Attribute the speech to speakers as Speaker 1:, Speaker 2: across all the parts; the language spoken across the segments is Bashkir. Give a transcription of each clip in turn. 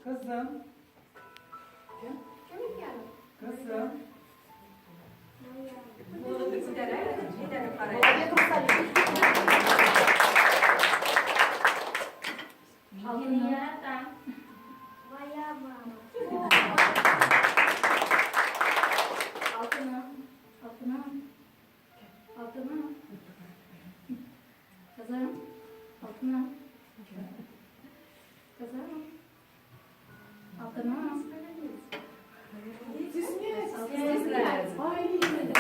Speaker 1: Кызым.
Speaker 2: Кем?
Speaker 3: Кем икән?
Speaker 1: Кызым.
Speaker 2: Кулыгызны күтәрәгез, әйләнеп карыйк.
Speaker 4: Молодец, Русалия.
Speaker 5: Мин яратам.
Speaker 3: Моя мама.
Speaker 5: Алтыным. Алтыным. Алтыным. Кызым. Алтыным. Кызым. Алтыным.
Speaker 4: Стесняется.
Speaker 2: Стесняется.
Speaker 4: Ай, Лиза.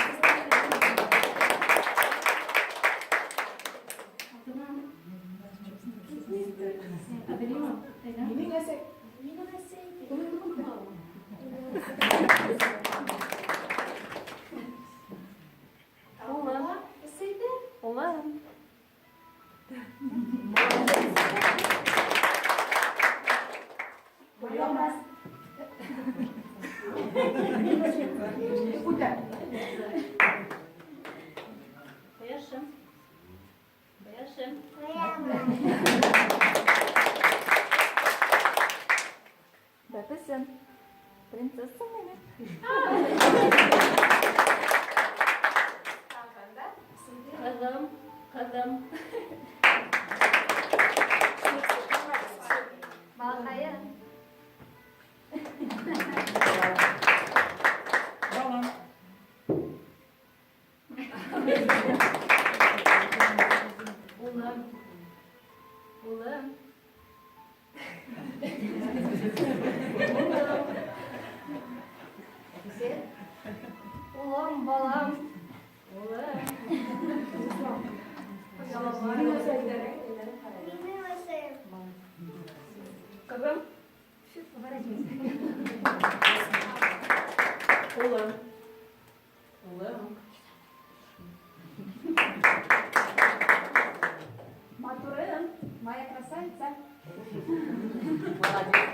Speaker 5: Алтыным. Аделина. Әйҙә.
Speaker 4: Минең әсәй.
Speaker 3: Минең әсәй.
Speaker 4: Улым.
Speaker 2: Улым.
Speaker 3: Әсәйҙә.
Speaker 2: Улым.
Speaker 4: Молодец.
Speaker 3: Моя
Speaker 4: Куда?
Speaker 5: Ҡояшым. Ҡояшым.
Speaker 3: Моя мама.
Speaker 5: Бәпесем. Принцесса минең.
Speaker 2: Тағын да.
Speaker 5: Ҡыҙым. Ҡыҙым.
Speaker 3: Балаҡайым.
Speaker 1: Балам.
Speaker 5: Улым. Улым. Улым. Улым, балам. Улым.
Speaker 4: Минең әсәй.
Speaker 2: Әйләнеп карыйк.
Speaker 3: Минең әсәйем.
Speaker 5: Ҡыҙым.
Speaker 2: Улым. Улым.
Speaker 4: Матурым. Моя красавица.
Speaker 2: Молодец.